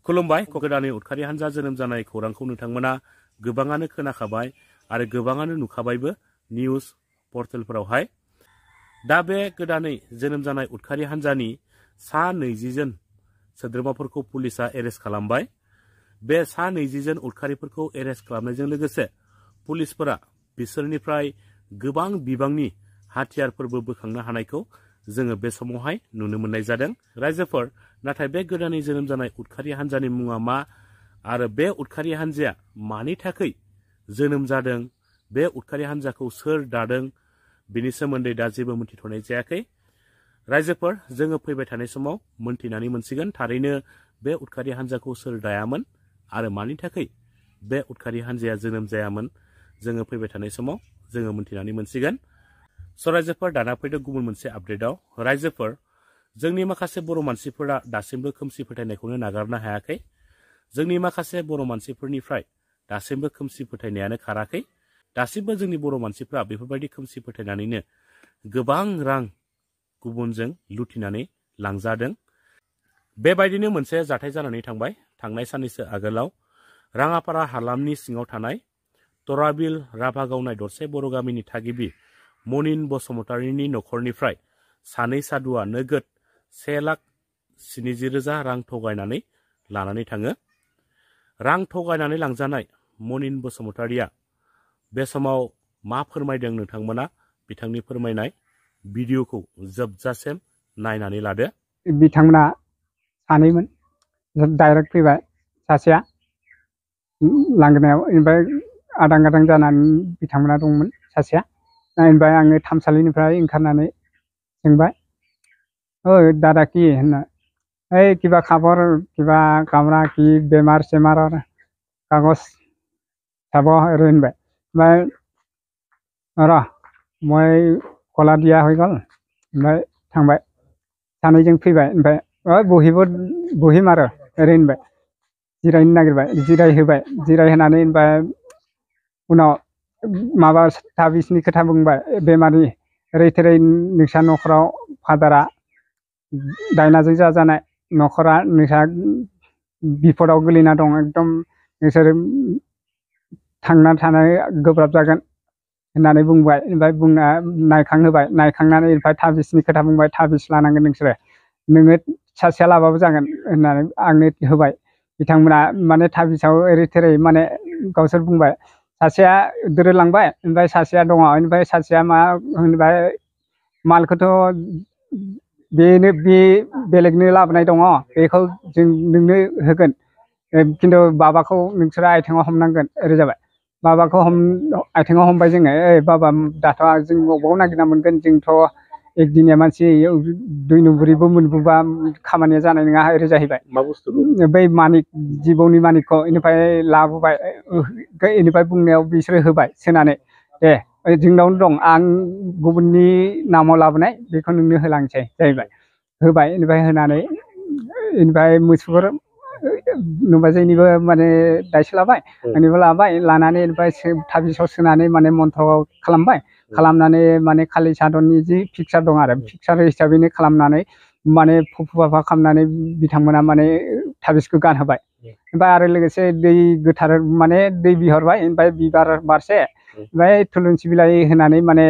खुलुमबाय गोदानै उदखारि हान्जा जोनोम जानाय खौरांखौ नोंथांमोना गोबाङानो खोनाखाबाय आरो गोबाङानो नुखाबायबो निउज पर्टेलफोरावहाय। दा बे गोदानै जोनोम जानाय उदखारि हान्जानि सा 20 जन सोद्रोमाफोरखौ पुलिसा एरेस्ट खालामबाय। बे सा 20 जन उदखारिफोरखौ एरेस्ट खालामनायजों लोगोसे पुलिसफोरा बिसोरनिफ्राय गोबां बिबांनि हाथियारफोरबो बोखांनो हानायखौ जोङो बे समावहाय नुनो मोननाय जादों। रायजोफोर, नाथाय बे गोदानै जोनोम जानाय उदखारि हान्जानि मुङा मा आरो बे उदखारि हान्जाया मानि थाखाय जोनोम जादों, बे उदखारि हान्जाखौ सोर दादों, बिनि सोमोन्दै दा जेबो मोनथिथ'नाय जायाखै। रायजोफोर, जोङो फैबाय थानाय समाव मोनथिनानै मोनसिगोन थारैनो बे उदखारि हान्जाखौ सोर दायामोन आरो मानि थाखाय बे उदखारि हान्जाया जोनोम जायामोन। जोङो फैबाय थानाय समाव जोङो मोनथिनानै मोनसिगोन। रायजोफोर, दाना फैदों गुबुन मोनसे आपडेटआव। रायजोफोर, जोंनि माखासे बर' मानसिफोरा दासिमबो खोमसि फोथायनायखौनो नागारनो हायाखै। जोंनि माखासे बर' मानसिफोरनिफ्राय दासिमबो खोमसि फोथायनायानो खाराखै। दासिमबो जोंनि बर' मानसिफ्रा बेफोरबायदि खोमसि फोथायनानैनो गोबां रां गुबुनजों लुथिनानै लांजादों। बेबायदिनो मोनसे जाथाय जानानै थांबाय थांनाय साननैसो आगोलाव राङापारा हालामनि सिङाव थानाय तराबिल राभा गावनाय दरसे बर' गामिनि थागिबि मनिन बसुमतारीनि न'खरनिफ्राय सानै सादुआ नोगोद 1,70,000 रां थगायनानै लानानै थाङो। रां थगायनानै लांजानाय मनिन बसुमतारीया बे समाव मा फोरमायदों नोंथांमोना बिथांनि फोरमायनाय भिडिअखौ जोबजासिम नायनानै लादो। बिथांमोना सानैमोन, डाइरेक्ट फैबाय सासेया लांगोनायाव, ओमफ्राय आदां गादां जानानै बिथांमोना दंमोन सासेया। ओमफ्राय आङो थामसालिनिफ्राय ओंखारनानै सोंबाय, ओइ दादा कि होनना, ओइ किबा खबर, किबा कामरा कि बेमार सेमार कागज थाब ओरै होनबाय। ओमफ्राय र' मैं कला दिया হৈ ग'ल। ओमफ्राय थांबाय, सानैजों फैबाय। ओमफ्राय बहिम आरो ओरै होनबाय, जिरायनो नागिरबाय, जिरायहोबाय, जिरायहोनानै ओमफ्राय उनाव माबा ताबिजनि खोथा बुंबाय, बेमारनि ओरै थोरै नोंसा न'खराव फादारा दायनाजों जाजानाय, न'खरा नोंसा बिपदाव गोलैना दं, एकदम नोंसोर थांना थानो गोब्राब जागोन होननानै बुंबाय। ओमफ्राय बुंना नायखांहोबाय, नायखांनानै ओमफ्राय ताबिजनि खोथा बुंबाय, ताबिज लानांगोन नोंसोरो, नोङो सासेया लाबाबो जागोन होननानै आंनो होबाय। बिथांमोना माने ताबिजाव ओरै थोरै माने गावसोर बुंबाय, सासेया दोरोदलांबाय, ओमफ्राय सासेया दङ, ओमफ्राय सासेया मा होनबाय, मालखौथ' बेनो बे बेलेगनो लाबोनाय दङ, बेखौ जों नोंनो होगोन, खिन्थु बाबाखौ नोंसोरो आथिङाव हमनांगोन। ओरै जाबाय, बाबाखौ आथिङाव हमबाय जोङो, ओइ बाबा दाथ' जों बबाव नागिरना मोनगोन, जोंथ' एकदिनिया मानसि 2 नम्बरिबो मोनबोबा खामानिया जानाय नङा। ओरै जाहैबाय, बै मानिक जिबौनि मानिकखौ बेनिफ्राय लाबोबाय। बेनिफ्राय बुंनायाव बिसोरो होबाय सोनानै, दे जोंनावनो दं, आं गुबुननि नामाव लाबोनाय, बेखौ नोंनो होलांसै जाहैबाय। होबाय, बेनिफ्राय होनानै बेनिफ्राय मोसौफोर नुबाजैनिबो माने दायसो लाबाय, आंनिबो लाबाय, लानानै ओमफ्राय ताबिजाव सोनानै माने मन्थ्र खालामबाय, खालामनानै माने कालि सादननि जि पिक्सार दं आरो पिक्सार हिसाबैनो खालामनानै माने फुफु फाफा खालामनानै बिथांमोना माने ताबिजखौ गानहोबाय। ओमफ्राय आरो लोगोसे दै गोथार माने दै बिहरबाय, ओमफ्राय बिबार बारसे, ओमफ्राय थुलुंसि बिलाइ होनानै माने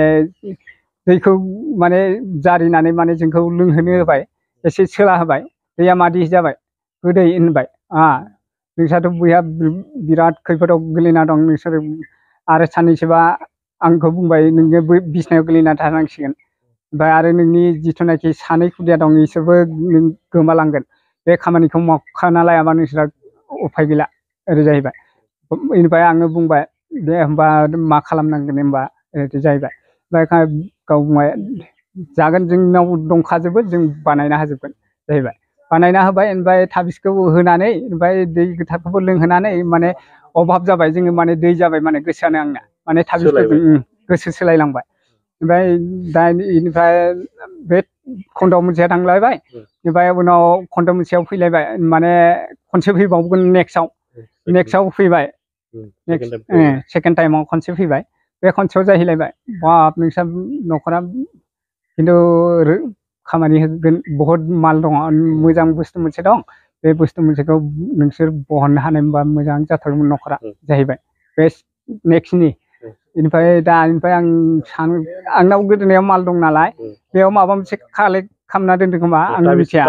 दैखौ माने जारिनानै माने जोंखौ लोंहोनो होबाय, एसे सोला होबाय। दैया मादि जाबाय, गोदै होनबाय। नोंस्राथ' बयहा बिराद खैफोदाव गोलैना दं, नोंसोर आरो साननैसोबा आंखौ बुंबाय, नोङो बिसनायाव गोलैना थानांसिगोन, ओमफ्राय आरो नोंनि जिथुनाखि सानै खुदिया दं बिसोरबो नों गोमालांगोन, बे खामानिखौ मावखाना लायाबा नोंसोरा उफाय गैला। ओरै जाहैबाय। बेनिफ्राय आङो बुंबाय, दे होमबा मा खालामनांगोन होमबा, ओरै जाहैबाय। ओमफ्राय गाव बुंबाय, जागोन, जोंनाव दंखाजोबो, जों बानायना होजोबगोन जाहैबाय। बानायना होबाय, ओमफ्राय ताबिजखौ होनानै ओमफ्राय दै गोथारखौबो लोंहोनानै माने अभाब जाबाय, जोङो माने दै जाबाय, माने गोसोआनो आंना माने ताबिजखौ गोसो सोलायलांबाय। ओमफ्राय दा बेनिफ्राय बे खन्दआव मोनसेया थांलायबाय, ओमफ्राय उनाव खन्द मोनसेयाव फैलायबाय, माने खनसे फैबावगोन नेक्स्टआव फैबाय, सेकेन्ड टाइमाव खनसे फैबाय। बे खनसेयाव जाहैलायबाय, बाब नोंस्रा न'खरा खिन्थु खामानि होगोन, बहुद माल दङ, मोजां बुस्थु मोनसे दं, बे बुस्थु मोनसेखौ नोंसोर बहननो हानाय मोनबा मोजां जाथारगौमोन न'खरा जाहैबाय बे नेक्स्टनि इनिफ्राय दानिफ्राय आं सानो आंनाव गोदोनायाव माल दं नालाय बेयाव माबा मोनसे कालेक्ट खालामना दोनदों खोमा आं मिथिया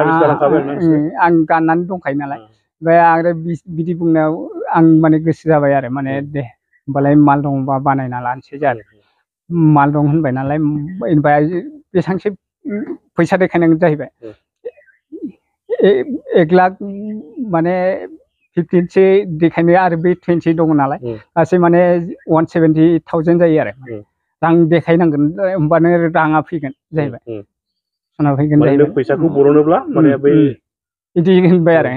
आं गाननानै दंखायो नालाय ओमफ्राय आरो बिदि बुंनायाव आं माने गोसो जाबाय आरो माने दे होमबालाय माल दंबा बानायना लानोसै जादों माल दं होनबाय नालाय ओमफ्राय बेसेबांसो फैसा देखायनांगोन जाहैबाय 1 लाख माने 15 देखायनो आरो बे 20 दङ नालाय गासै माने 170,000 जायो आरो रां देखायनांगोन होमबानो राङा फैगोन जाहैबाय सना फैगोन जाहैबाय फैसाखौ बरनोब्ला माने बै बिदि होनबाय आरो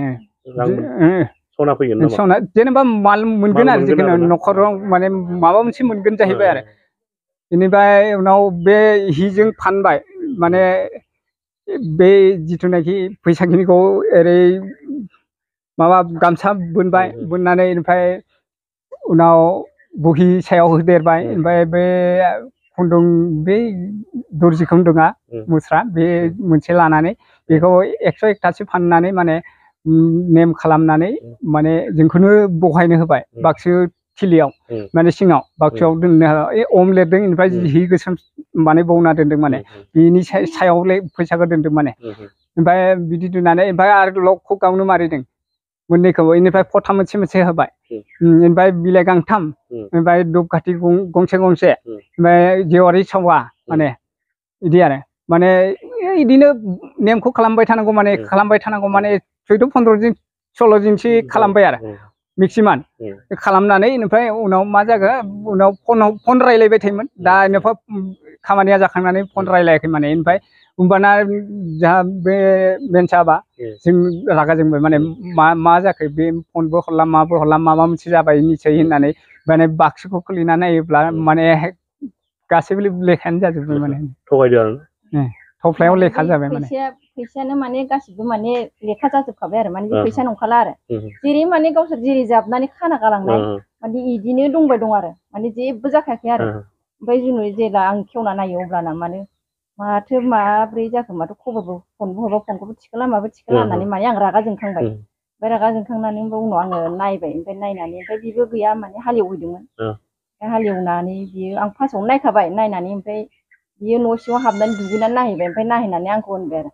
सना फैगोन नामा सना जेनेबा माल मोनगोन आरो जिखुनु न'खराव माने माबा मोनसे मोनगोन जाहैबाय आरो बेनिफ्राय उनाव बे हिजों फानबाय माने बे जिथुनाखि फैसाखिनिखौ ओरै माबा गामसा बोनबाय बोननानै ओमफ्राय उनाव बहि सायाव होदेरबाय ओमफ्राय बे खुन्दुं बै दर्जि खुन्दुङा मुस्रा बे मोनसे लानानै बेखौ 101थासो फाननानै माने नेम खालामनानै माने जोंखौनो बहायनो होबाय बाक्सु थिलियाव माने सिङाव बाक्सुआव दोननो अम लिरदों ओमफ्राय हि गोसोम माने बौना दोनदों माने बिनि सायाव फैसाखौ दोनदों माने ओमफ्राय बिदि दोननानै ओमफ्राय आरो लकखौ गावनो मारिदों मोननैखौबो बेनिफ्राय फथा मोनसे होबाय ओमफ्राय बिलाइ गांथाम ओमफ्राय धुपखाथि गंसे ओमफ्राय जेवारि सावा माने बिदि आरो माने बिदिनो नेमखौ खालामबाय थानांगौ माने 14-15 दिन 16 दिनसो खालामबाय आरो मेक्सिमाम खालामनानै ओमफ्राय उनाव मा जागोन उनाव फन रायलायबाय थायोमोन दा इनिफ्राय खामानिया जाखांनानै फन रायलायाखै माने ओमफ्राय होमबाना जोंहा बे बेन्साबा जों रागा जोंबाय माने मा जाखो बे फनबो हरला माबो हरला माबा मोनसे जाबाय निसय होननानै माने बाक्सुखौ खुलिना नायोब्ला माने गासैबो लेखायानो जाजोब्बाय माने थगायदों आरो थफ्लायाव लेखा जाबाय माने फैसायानो माने गासिबो माने लेखा जाजोबखाबाय आरो माने बे फैसा नंखाला आरो जेरै माने गावसोर जेरै जाबनानै खाना गालांनाय माने इदिनो दंबाय दं आरो माने जेबो जाखायाखै आरो ओमफ्राय जुनु जेब्ला आं खेवना नायो अब्लाना माने माथो माब्रै जाखो माथो खबरबो फनबो हरबा फनखौबो थिखोला माबो थिखोला होननानै माने आं रागा जोंखांबाय ओमफ्राय रागा जोंखांनानै उनाव आङो नायबाय ओमफ्राय नायनानै ओमफ्राय बेबो गैया माने हालेवहैदोंमोन हालेवनानै बियो आं फार्स्टआवनो नायखाबाय नायनानै ओमफ्राय बियो न' सिङाव हाबनानै दुगैनानै नायहैबाय ओमफ्राय नायहैनानै आंखौ होनबाय आरो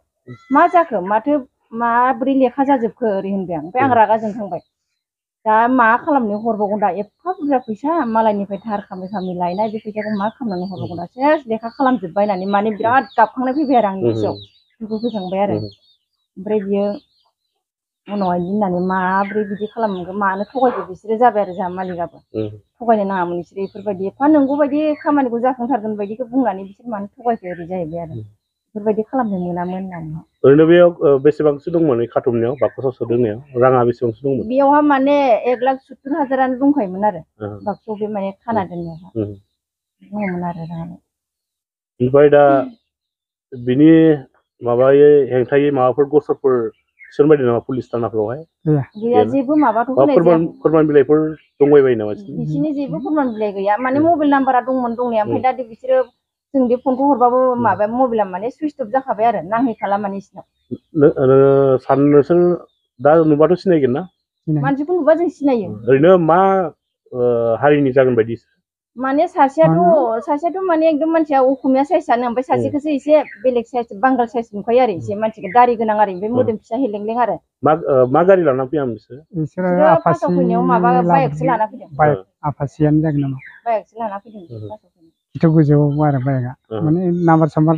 मा जाखो माथो माब्रै लेखा जाजोबखो ओरै होनबाय आं ओमफ्राय आं रागा जोंखांबाय दा मा खालामनो हरबावगोन दा एफा बुरजा फैसा मालायनिफ्राय धार खामै लायनाय बे फैसाखौ मा खालामनानै हरबावगोन दा सेस लेखा खालामजोब्बाय होननानै माने बिराद गाबखांनाय फैबाय आरो आंनि गोसोआव दुखु फैखांबाय आरो ओमफ्राय बियो उनावहाय होननानै माब्रै बिदि खालामगोन मानो थगायखो बिसोरो जाबाय आरो जोंहा मालिकआबो थगायनो नाङामोन बिसोरो बेफोरबायदि एफा नंगौ बायदि खामानिखौ जाफुंथारगोन बायदिखौ बुंनानै बिसोर मानो थगायखो ओरै जाहैबाय आरो बेफोरबायदि खालामनो मोनामोन होननानै ओरैनो बेयाव बेसेबांसो दंमोन खाथुमनायाव बाक्सुआव सोदोंनायाव राङा बेसेबांसो दंमोन बेयावहा माने 1,70,000 दंखायोमोन आरो बाक्सुआव बे माने खाना दोननायावहा दङमोन आरो राङा ओमफ्राय दा बिनि माबायै हेंथायै माबाफोर गसरफोर थिसनबायदों नामा पुलिस थानाफोरावहाय गैया जेबो माबाथ' होनाय जायाखै फोरमान बिलाइफोर दंबायबायो नामा बिसिनि जेबो फोरमान बिलाइ गैया माने मबाइल नाम्बारा दंमोन दंनाया ओमफ्राय दा बिसोरो जों बे फनखौ हरबाबो माबा मबाइला माने सुइच अफ जाखाबाय आरो नांहैखाला माने बिसिनाव नोंसोर दा नुबाथ' सिनायगोन ना मानसिखौ नुबा जों सिनायो ओरैनो मा हारिनि जागोन बायदि माने सासेयाथ' माने एकदम मानसिया असमिया साइसआनो ओमफ्राय सासेखौसो एसे बेलेग साइस बांगाल साइस नुखायो आरो एसे मानसिखौ दारि गोनां आरो ओमफ्राय मोदोम फिसा हेलेंलें आरो मा गारि लाना फैया बिसोरो फार्स्टआव फैनायाव माबा बाइकसो लाना फैदों बाइक आफासियानो जागोन नामा बाइकसो लाना फैदों खिथु गोजौआव आरो बाइकआ माने नाम्बार साम्बार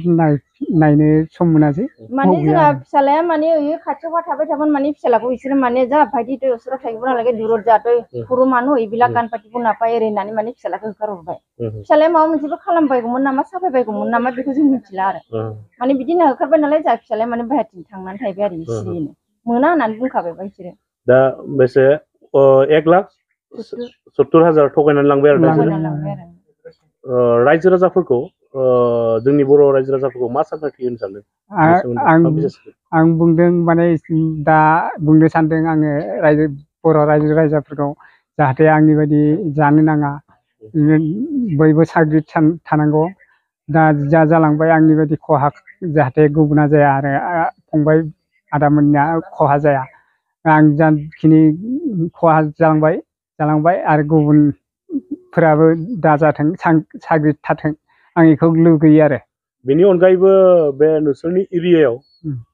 नायनो सम मोनासै माने जोंहा फिसालाया माने ओइ खाथियावहा थाबाय थागोन माने फिसालाखौ बिसोरो माने जा भाइदि दसरा थाइगोन नालाय दूर जाते गुरु मानो इबिला गान पार्टी नापाय ओरै होननानै माने फिसालाखौ होखारहरबाय फिसालाया माबा मोनसेबो खालामबायगौमोन नामा साफायबायगौमोन नामा बेखौ जों मिथिला आरो माने बिदिनो होखारबाय नालाय जा फिसालाया माने बाहेरथिं थांनानै थाहैबाय आरो सिरियैनो मोना होननानै बुंखाबायबा बिसोरो दा बेसे 1,70,000 थगायनानै लांबाय आरो रायजो राजाफोरखौ जोंनि बर' रायजो राजाफोरखौ मा सांग्रांथि होनो सानदों आं बुंदों माने दा बुंनो सानदों आङो बर' रायजो राजाफोरखौ जाहाथे आंनि बायदि जानो नाङा बयबो साग्रिद थानांगौ दा जा जालांबाय आंनि बायदि खहा जाहाथे गुबुना जाया आरो फंबाय आदामोननिया खहा जाया आं जाखिनि खहा जालांबाय आरो गुबुनफोराबो दाजाथों साग्रिद थाथों आं बेखौ लुगैयो आरो बेनि अनगायैबो बे नोंसोरनि एरियायाव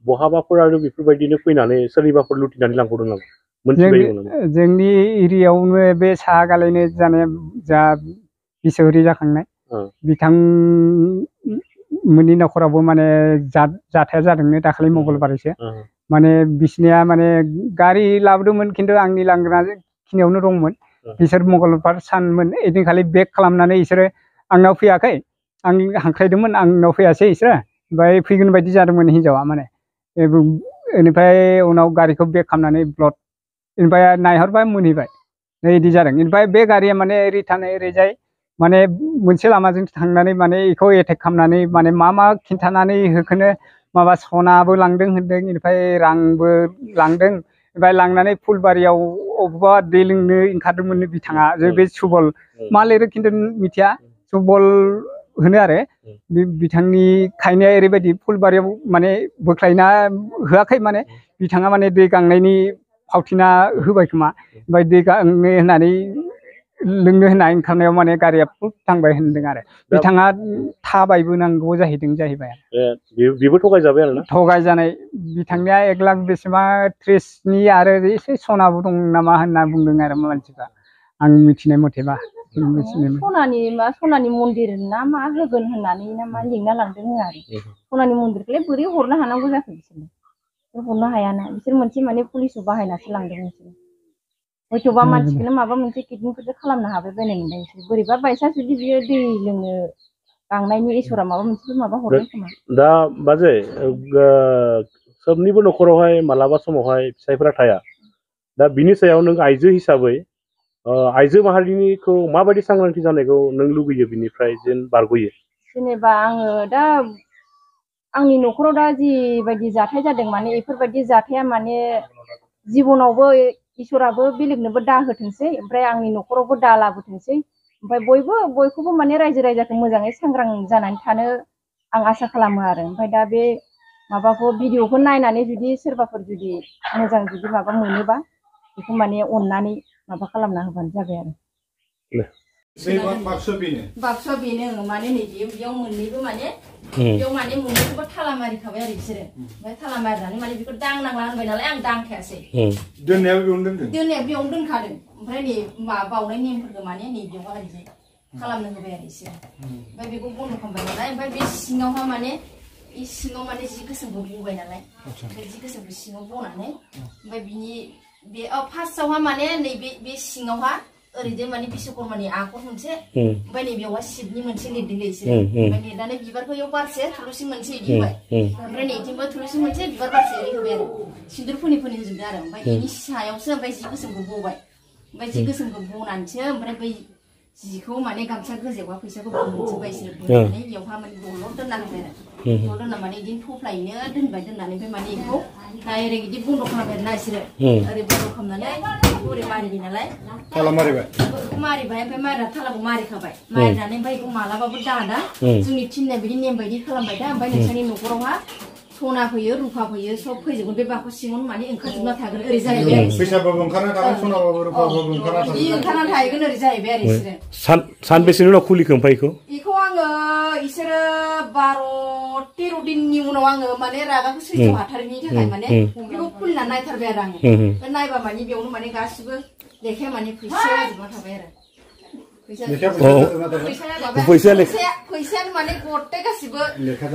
बहाबाफोर आरो बेफोरबायदिनो फैनानै सोरनिबाफोर लुथिनानै लांबावदों नामा मोनथिबायो नामा जोंनि एरियायावनो बे साहा गालायनो जानाय जा बिसौरि जाखांनाय बिथांमोननि न'खरावबो माने जाथाया जादोंनो दाखालि मंगलबारैसो माने बिसनिया माने गारि लाबोदोंमोन खिन्थु आंनि लांग्रा खिनियावनो दंमोन बिसोर मंगलबार सानमोन ओइदिनखालि बेक खालामनानै बिसोरो आंनाव फैयाखै आं हांख्रायदोंमोन आंनाव फैयासै बिसोरो ओमफ्राय फैगोन बायदि जादोंमोन हिनजावा माने बेनिफ्राय उनाव गारिखौ बेक खालामनानै ब्लड बेनिफ्राय नायहरबाय मोनहैबाय नै बिदि जादों ओमफ्राय बे गारिया माने रिटार्न ओरैजाय माने मोनसे लामाजों थांनानै माने बेखौ एटेक खालामनानै माने मा खिन्थानानै होखोनो माबा सनाबो लांदों होनदों बेनिफ्राय रांबो लांदों ओमफ्राय लांनानै फुलबारियाव अबेबा दै लोंनो ओंखारदोंमोन बिथाङा बे सुबल मा लिरो खिन्थु मिथिया सुबल होनो आरो बिथांनि खायनाया ओरैबायदि फुलबारियाव माने बोख्लायना होआखै माने बिथाङा माने दै गांनायनि फावथिना होबाय खोमा ओमफ्राय दै गांनो होननानै लोंनो होननाय ओंखारनायाव माने गारिया फुट थांबाय होनदों आरो बिथाङा थाबायबो नांगौ जाहैबाय बेबो थगायजाबाय आरो ना थगायजानाय बिथांनिया 1 लाख बेसेबा 30नि आरो एसे सनाबो दं नामा होनना बुंदों आरो मानसिफ्रा आं मिथिनाय मथेबा सनानि मन्दिर ना मा होगोन होननानै ना मा लिंना लांदों आरो सनानि मन्दिरखौलाय बोरै हरनो हानांगौ जाखो बिसोरनो हरनो हायाना बिसोर मोनसे माने पुलिसआव बाहायनासो लांदों बिसोरो हयथ'बा मानसिखौनो माबा मोनसे किडनिफोरजों खालामनो हाबाय बायनाय मोनदों बिसोर बोरैबा बायसान्स जुदि बियो दै लोंनो गांनायनि इसोरा माबा मोनसे माबा हरदों खोमा दा बाजै सोबनिबो न'खरावहाय मालाबा समावहाय फिसाइफोरा थाया दा बिनि सायाव नों आइजो हिसाबै आइजो माहारिनिखौ माबायदि सांग्रांथि जानायखौ नों लुगैयो बिनिफ्राय जेन बारग'यो जेनेबा आङो दा आंनि न'खराव दा जिबायदि जाथाय जादों माने बेफोरबायदि जाथाया माने जिबनावबो इसोराबो बेलेगनोबो दा होथोंसै ओमफ्राय आंनि न'खरावबो दा लाबोथोंसै ओमफ्राय बयखौबो माने रायजो राजाखौ मोजाङै सांग्रां जानानै थानो आं आसा खालामो आरो ओमफ्राय दा बे माबाखौ भिडिअखौ नायनानै जुदि सोरबाफोर जुदि मोजां जुदि माबा मोनोबा बेखौ माने अननानै माबा खालामना होबानो जाबाय आरो बाक्सुआ बेनो माने नै बेयाव मोननैबो माने बेयाव माने मोननैखौबो थाला मारिखाबाय आरो बिसोरो ओमफ्राय थाला मारिनानै माने बेखौ दांनांला होनबाय नालाय आं दांखायासै दोननाया बेयावनो दोनखादों ओमफ्राय नै बावनाय नेमफोरखौ माने नै बेयाव ओरैजाय खालामनो होबाय आरो बिसोरो ओमफ्राय बेखौ बन्द' खालामबाय नालाय ओमफ्राय बे सिङावहा माने सिङाव माने जि गोसोमखौ बबाय नालाय ओमफ्राय जि गोसोमखौ सिङाव बनानै ओमफ्राय बिनि बे फार्स्टआवहा माने नैबे बे सिङावहा ओरैजाय माने बिश्वकर्मानि आगर मोनसे ओमफ्राय नैबेयावहा शिबनि मोनसे लिरदोंलै बिसोरो ओमफ्राय लिरनानै बिबारखौ इयाव बारसे थुलुसि मोनसे इदि होबाय ओमफ्राय नैथिंबो थुलुसि मोनसे बिबार बारसे ओरै होबाय आरो सिन्दुर फोनि होजोबदों आरो ओमफ्राय बेनि सायावसो ओमफ्राय जि गोसोमखौ बबाय ओमफ्य जि गोसोमखौ बनानैसो ओमफ्राय बै जिखौ माने गामसा गोजायावहा फैसाखौ बोनजोब्बाय इसोर बोननानै बेयावहा माने दलर दोनना होबाय आरो दलर दोनना माने बिदिनो थफ्लायैनो दोनबाय दोननानै ओमफ्राय माने बेखौ डाइरेक्ट बिदि बन्द' खालामबाय आरोना इसोरो ओरै बन्द' खालामनानै ओरै मारिबाय नालाय थाला मारिबाय ओमफ्राय मारिना थालाखौ मारिखाबाय मारिनानै ओमफ्राय बेखौ मालाबाबो दादा जोंनि थिननाय बिदि नेम बायदि खालामबाय दा ओमफ्राय नोंसानि न'खरावहा सना फैयो रुफा फैयो सब फैजोबगोन बे बाखौ सिङाव माने ओंखारजोबना थागोन ओरै जाहैबाय फैसाबाबो ओंखारना थागोन सनाबाबो रुफाबाबो ओंखारना थाहैगोन ओरै जाहैबाय आरो इसोरो सानबेसेनि उनाव खुलिखो ओमफ्राय बेखौ आङो इसोरो 12-13 दिननि उनाव आङो माने रागाखौ सैज' हाथारिनि थाखाय माने बेखौ खुलिना नायथारबाय आरो आङो नायबा माने बेयावनो माने गासिबो लेखाया माने फैसाया जाजोबना थाबाय आरो फैसायानो माने गथे गासिबो लेखा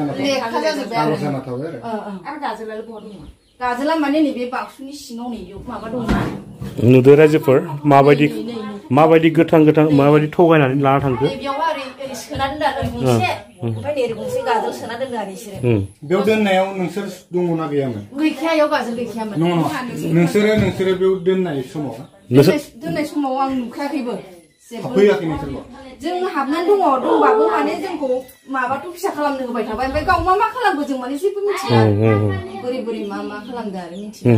जाजोब्बाय आरो गाजोलाल बहा दङ गाजोला माने नैबे बाक्सुनि सिङाव नैबेयाव माबा दंना नुदो रायजोफोर माबायदि गोथां माबायदि थगायनानै लाना थांखो बेयावहा ओरै सोना दोनदों आरो गंसे ओमफ्राय नै गंसे गाजोल सोना दोनदों आरो इसोरो बेयाव दोननायाव नोंसोर दङना गैयामोन गैखाया इयाव गाजोल गैखायामोन नोंसोरो बेयाव दोननाय समाव आं नुखायाखैबो फैयाखै नोंसोरबो जों हाबनानै दंबाबो माने जोंखौ माबाथ' फिसा खालामनो होबाय थाबाय ओमफ्राय गाव मा खालामखो जों माने जेबो मिथिया बोरै मा खालामदों आरो मिथिया